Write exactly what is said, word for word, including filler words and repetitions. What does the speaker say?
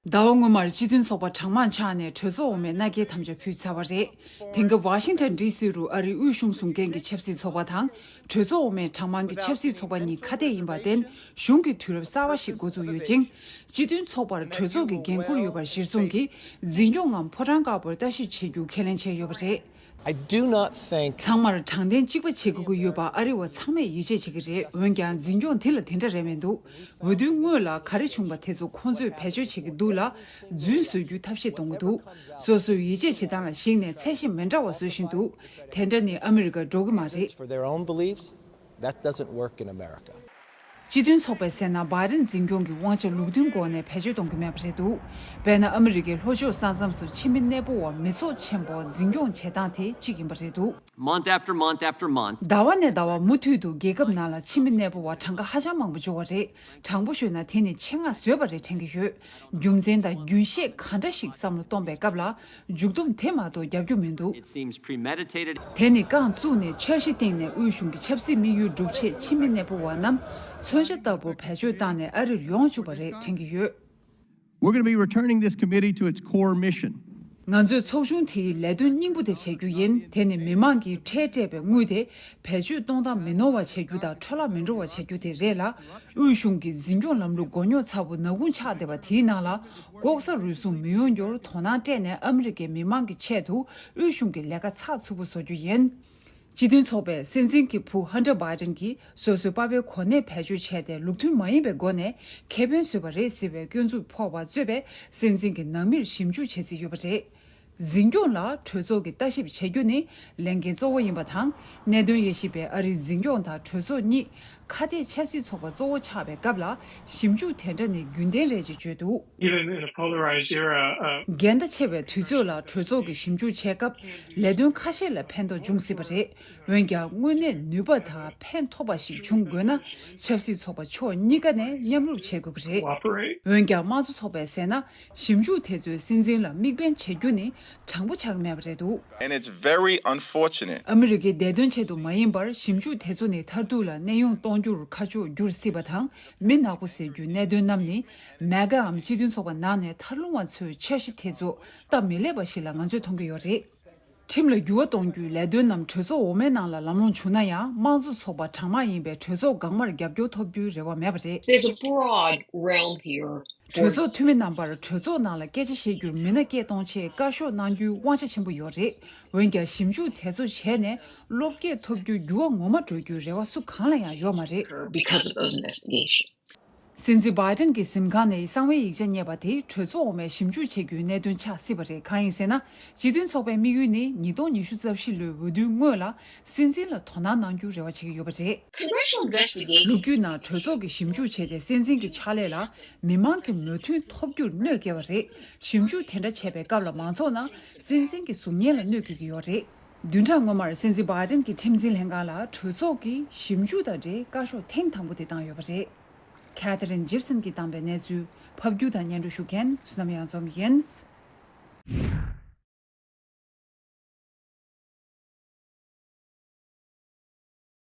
ཟླ་བ་སྔོན་མར་སྤྱི་མཐུན་ཚོགས་པ་གྲངས་མང་ཆགས་ནས་གྲོས་ཚོགས་འོག་མའི་མནའ་སྐྱེལ་དམ་བཅའ་ཕུལ་ཚར་བ་རེད། དེང་སྐབས་ཝ་ཤིང་ཊོན་ཌི་སི་རུ་ཨ་རིའི་དབུས་གཞུང་བཟུང་མཁན་གྱི་ཆབ་སྲིད་ཚོགས་པ་དང་གྲོས་ཚོགས་འོག་མའི་གྲངས་མང་གི་ཆབ་སྲིད་ཚོགས་པ་གཉིས་ཁ་གཏད་ཡིན་པར་བརྟེན། གཞུང་གི་དུས་རབས་གསར་བ་ཞིག་འགོ་བཙུགས་ཡོད་ཅིང་། སྤྱི་མཐུན་ཚོགས་པར་གྲོས་ཚོགས་ཀྱི་འགན་འཁུར་ཡོད་པར་གཞིར་བཟུང་གིས་འཛིན་སྐྱོང་ངམ་ཕོ་བྲང་དཀར་པོར་ལྟ་ཞིབ་བྱེད་རྒྱུ་ཁས་ལེན་བྱས་ཡོད་པ་རེད། I do not think ཚང་མར་དྲང་བདེན་གཅིག་པ་བྱེད་དགོས་ཀྱི་ཡོད་པ་ཨ་རི་བ་ཚང་མས་ཡིད་ཆེས་བྱེད་ཀྱི་རེད། འོན་ཀྱང་འཛིན་སྐྱོང་དེ་ལ་དེ་འདྲ་རེད་མི་འདུག་འོས་བསྡུའི་སྔོན་ལ་ག་རེ་བྱུང་པ་དེ་ཚོ་ཁོང་ཚོས་བེད་སྤྱོད་བྱེད་ཀྱི་འདུག་ལ། རྫུན་བཟོ་རྒྱུའི་ཐབས་ཤེས་གཏོང་གི་འདུག་སོ་སོའི་ཡིད་ཆེས་བྱེད་སྟངས་ལ་གཞིགས་ནས་ཚད་གཞི་མི་འདྲ་བ་བཟོ་བཞིན་འདུག་དེ་འདྲ་ནི་ཨ་མི་རི་ཀར་འགྲོ་གི་མ་རེད། for their own beliefs, that doesn't work in America. སྤྱི་མཐུན་ཚོགས་པས་ཟེར་ན་བྷའི་ཌེན་འཛིན་སྐྱོང་གི་དབང་ཆ་ལུགས་མཐུན་སྒོ་ནས་བེད་སྤྱོད་གཏོང་གི་མེད་པ་རེད་འདུག་དཔེར་ན་ཨ་མི་རི་ཀའི་ལྷོ་ཕྱོགས་ས་མཚམས་སུ་ཕྱི་མི་གནས་སྤོ་བ་མི་ཚོགས་ཆེན་པོ་འཛིན་སྐྱོང་བྱེད་སྟངས་དེ་གཅིག་ཡིན་པ་རེད་འདུག Month after month after month. ཟླ་བ་ནས་ཟླ་བ་མུ་མཐུད་དུ་རྒྱལ་ཁབ་ནང་ལ་ཕྱི་མི་གནས་སྤོ་བ་གྲངས་ཀ་ཧ་ཅང་མང་པོ་འབྱོར་བ་རེད། དྲང་པོ་ཤོད་ན་དེ་ནི་ཆེད་མངགས་བཟོས་པ་རེད་དྲན་གྱི་ཡོད། རྒྱུ་མཚན་དང་རྒྱུན་ཤེས་ག་འདྲ་ཞིག་བསམ་བློ་གཏོང་པའི་སྐབས་ལ་མཇུག་སྡོམ་དེ་མ་གཏོགས་རྒྱབ་རྒྱུ་མི་འདུག It seems premeditated. དེ་ནི་རྐང་བཙུགས་ནས་འཆར་གཞི་བཏིང་ནས་དབུས་གཞུང་གི་ཆབ་སྲིད་དམིགས་ཡུལ་སྒྲུབ་ཆེད་ཕྱི་མི་གནས་སྤོ་བ་རྣམས་མཚོན་ཆ་ལྟ་བུ་བེད་སྤྱོད་བཏང་ནས་ཨ་རིར་ཡོང་བཅུག་པ་རེད་དྲན་གྱི་ཡོད། We're going to be returning this committee to its core mission. ང་ཚོས་ཚོགས་ཆུང་དེའི་ལས་དོན་སྙིང་པོ་དེ་བྱེད་རྒྱུ་ཡིན། དེ་ནི་མི་མང་གིས་ཁྲལ་སྤྲད་པའི་དངུལ་དེ་བེད་སྤྱོད་གཏོང་སྟངས་མི་ནོར་བ་བྱེད་རྒྱུ་དང་འཕྲོ་བརླག་མི་འགྲོ་བ་བྱེད་རྒྱུ་དེ་རེད་ལ། དབུས་གཞུང་གི་འཛིན་སྐྱོང་ལམ་ལུགས་མགོ་རྙོག་ཚ་པོ་ནག་ཁུང་ཆགས་བསྡད་པ་དེའི་ནང་ལ་ལྐོག་ཟ་རུལ་སུངས་མི་ཡོང་རྒྱུར་དོ་སྣང་སྤྲད་ནས་ཨ་མི་རི་ཀའི་མི་མང་གི་ཆེད་དུ་དབུས་གཞུང་གི་ལས་ཀ་ཚགས་ཚུད་པོ་བཟོ་རྒྱུ་ཡིན། སྤྱི་མཐུན་ཚོགས་པས་སྲིད་འཛིན་གྱི་བུ་ཧན་ཏར་བྷའི་ཏིན་གྱིས་སོ་སོའི་པ་ཕའི་གོ་གནས་བེད་སྤྱོད་བྱས་ཏེ་ལུགས་མཐུན་མ་ཡིན་པའི་སྒོ་ནས་ཁེ་ཕན་བཟོས་པ་རེད་ཟེར་བའི་སྐྱོན་འཛུགས་ཕོག་པ་གཙོས་པའི་སྲིད་འཛིན་གྱི་ནང་མིར་ཞིབ་འཇུག་བྱེད་རྩིས་ཡོད་པ་རེད། འཛིན་སྐྱོང་ལ་གྲོས་ཚོགས་ཀྱིས་ལྟ་ཞིབ་བྱེད་རྒྱུ་ནི་ལས་འགན་གཙོ་བོ་ཡིན་པ་དང་། གནད་དོན་དབྱེ་ཞིབ་པས་ཨ་རིའི་འཛིན་སྐྱོང་དང་གྲོས་ཚོགས་གཉིས་ཁ་གཏད་ཆབ་སྲིད་ཚོགས་པ་གཙོ་བོ་ཆགས་པའི་སྐབས་ལ་ཞིབ་འཇུག་དེ་འདྲ་ནི་རྒྱུན་ལྡན་རེད་ཅེས་བརྗོད་འདུག Even in a polarized era, uh, འགལ་ཟླ་ཆེ་བའི་དུས་ཚོད་ལ་གྲོས་ཚོགས་ཀྱིས་ཞིབ་འཇུག་བྱེད་སྐབས་ལས་དོན་ཁ་ཤས་ལ་ཕན་ཐོགས་འབྱུང་སྲིད་པ་རེད། འོན་ཀྱང་དངོས་གནས་ནུས་པ་དང་ཕན་ཐོགས་པ་ཞིག་འབྱུང་དགོས་ན་ཆབ་སྲིད་ཚོགས་པ་ཕྱོགས་གཉིས་ཀ་ནས་མཉམ་རུབ་བྱེད་དགོས་ཀྱི་རེད། འོན་ཀྱང་དམངས་གཙོ་ཚོགས་པས་ཟེར་ན་ཞིབ་འཇུག་དེ་ཚོས་སྲིད་འཛིན་ལ་དམིགས་འབེན་བྱེད་རྒྱུ་ནི་དྲང་པོ་ཆགས་ཀྱི་མེད་པ་རེད་འདུག And it's very unfortunate. ཨ་མི་རི་ཀའི་བདེ་དོན་ཆེད་དུ་མ་ཡིན་པར་ཞིབ་འཇུག་དེ་ཚོ་ནི་མཐར་ཐུག་ལ་གནས་དབྱུང་གཏོང་རྒྱུར་ཁ་ཕྱོགས་འགྱུར་སྲིད་པ་དང་མི་ནག་པོ་ཟེར་རྒྱུའི་གནད་དོན་རྣམས་ནི་མེ་གའམ་སྤྱི་མཐུན་ཚོགས་པ་ནང་ནས་མཐར་ལྷུང་བ་ཚོའི་འཆར་གཞི་དེ་ཚོ་སྟབས་མི་ལེགས་པ་ཞིག་ལ་ང་ཚོས་མཐོང་གི་ཡོད་རེད། ཁྲིམས་ལ་འགྱུར་བ་གཏོང་རྒྱུའི་ལས་དོན་རྣམས་གྲོས་ཚོགས་འོག་མའི་ནང་ལ་ལམ་ལྷོང་བྱུང་ན་ཡང་དམངས་གཙོ་ཚོགས་པ་གྲངས་མང་ཡིན་པས་གྲོས་ཚོགས་གང་མར་རྒྱབ་སྐྱོར་ཐོབ་རྒྱུའི་རེ་བ་མེད་པ་རེད། There's a broad realm here. གྲོས་ཚོགས་འཐུས་མི་རྣམ་པར་གྲོས་ཚོགས་ནང་ལ་སྐད་ཆ་བཤད་རྒྱུར་མི་སྣ་སྐད་གཏོང་ཆེད་བཀའ་ཤོག་གནང་རྒྱུའི་དབང་ཆ་ཆེན་པོ་ཡོད་རེད། འོན་ཀྱང་ཞིབ་འཇུག་དེ་ཚོ་བྱས་ནས་བློ་སྐྱེད་ཐོབ་རྒྱུའི་འགྱུར་བ་ངོ་མ་འགྲོ་རྒྱུའི་རེ་བ་སུ་གང་ལ་ཡང་ཡོད་མ་རེད། Because of those investigations. སྲིད་འཛིན་བྷའི་ཏིན་གྱི་གཟིམ་ཁང་ནས་གསང་བའི་ཡིག་ཆ་རྙེད་པ་དེས་གྲོས་ཚོགས་འོག་མས་ཞིབ་འཇུག་བྱེད་རྒྱུའི་གནད་དོན་ཆགས་སྲིད་པ་རེད། གང་ཡིན་ཟེར་ན། སྤྱི་མཐུན་ཚོགས་པའི་དམིགས་ཡུལ་ནི་ཉིས་སྟོང་ཉི་ཤུ་རྩ་བཞི་ལོའི་འོས་བསྡུའི་སྔོན་ལ་སྲིད་འཛིན་ལ་དོ་སྣང་གནང་རྒྱུའི་རེ་བ་བྱེད་ཀྱི་ཡོད་པ་རེད། Congressional investigation. ལོ་རྒྱུས་ནང་གྲོས་ཚོགས་ཀྱིས་ཞིབ་འཇུག་བྱས་ཏེ་སྲིད་འཛིན་གྱི་ཕྱག་ལས་ལ་མི་མང་གི་མོས་མཐུན་ཐོབ་རྒྱུར་གནོད་སྐྱེལ་བ་རེད། ཞིབ་འཇུག་དེ་འདྲ་བྱས་པའི་སྐབས་ལ་མང་ཚོགས་ནང་སྲིད་འཛིན་གྱི་གཟུགས་བརྙན་ལ་གནོད་སྐྱེལ་གྱི་ཡོད་རེད། བདུན་ཕྲག་སྔོན་མར་སྲིད་འཛིན་བྷའི་ཏིན་གྱི་ཁྲིམས་འཛིན་ལྷན་ཁང་ལ་གྲོས་ཚོགས་ཀྱིས་ཞིབ་འཇུག་དང་འབྲེལ་བཀའ་ཤོག་ཐེངས་དང་པོ་དེ་བཏང་ཡོད་པ་རེད། Catherine Gibson གྱིས་བཏང་པའི་གནས་ཚུལ་ཕབ་སྒྱུར་དང་སྙན་སྒྲོན་ཞུ་མཁན་བསོད་ནམས་གཡང་འཛོམས་ཡིན།